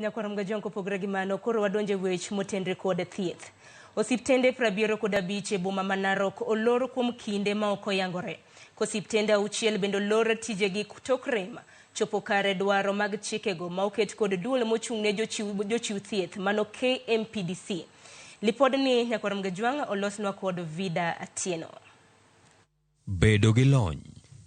Nyakwar Mgajwang' kopogore gi mano, koro wadonjo e wech motenre kod thieth. Osiptende 75 e boma ma Narok olor kuom kinde ma ok oyangore. Kosiptende 6 bende olor tijegi tok rem chopo kare dwaro mag chikego ma oket kod duol mochung' ne jochiw thieth mano KMPDC. Lipodni, Nyakwar Mgajwang', olosnwa kod Vida Atieno. Bedo gi lony,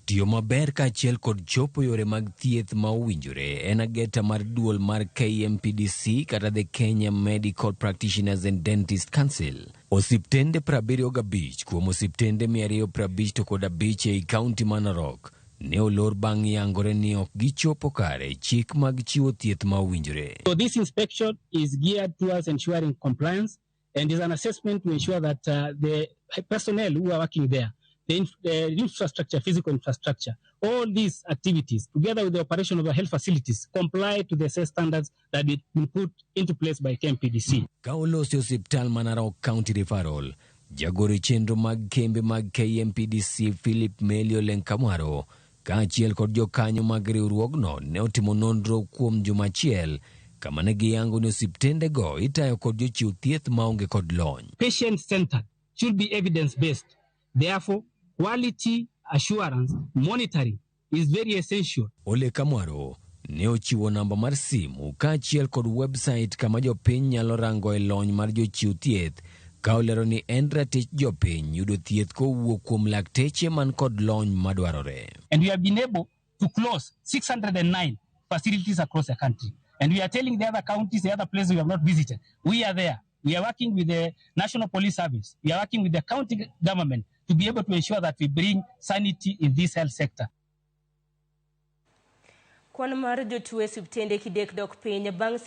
tiyo maber kaachiel kod chopo yore mag thieth ma owinjore en ageta mar duol mar KMPDC kata the Kenya Medical Practitioners and Dentist Council. Osiptende 75 kuom osiptende 255 ei kaunti ma Narok ne olor bang' yangore ni ok gichopo kare chik mag chiwo thieth ma owinjore. So this inspection is geared towards ensuring compliance and is an assessment to ensure that the personnel who are working there, the infrastructure, physical infrastructure, all these activities, together with the operation of the health facilities, comply to the set standards that have been put into place by KMPDC. Ka olosi osiptal ma Narok County Referral, jagoro chenro mag kembe mag KMPDC Philip Melio Lenkamwaro kaachiel kod jokanyo mag riwruogno ne otimo nonro kuom juma achiel kama ne giyango ni osiptendego itayo kod jochiw thieth maonge kod lony. Patient-centered should be evidence-based. Therefore, quality assurance monitoring is very essential. Ole Kamwaro ne ochiwo namba mar simu kaachiel kod website kama jopiny nyalo rango e lony mar jochiw thieth ka olero ni en ratich jopiny yudo thieth kowuok kuom lakteche man kod lony madwarore. And we have been able to close 609 facilities across the country. And we are telling the other counties, the other places we have not visited, we are there. We are working with the National Police Service. We are working with the county government to be able to ensure that we bring sanity in this health sector. Kwan mar jotuo e osiptende kidek dok piny bang'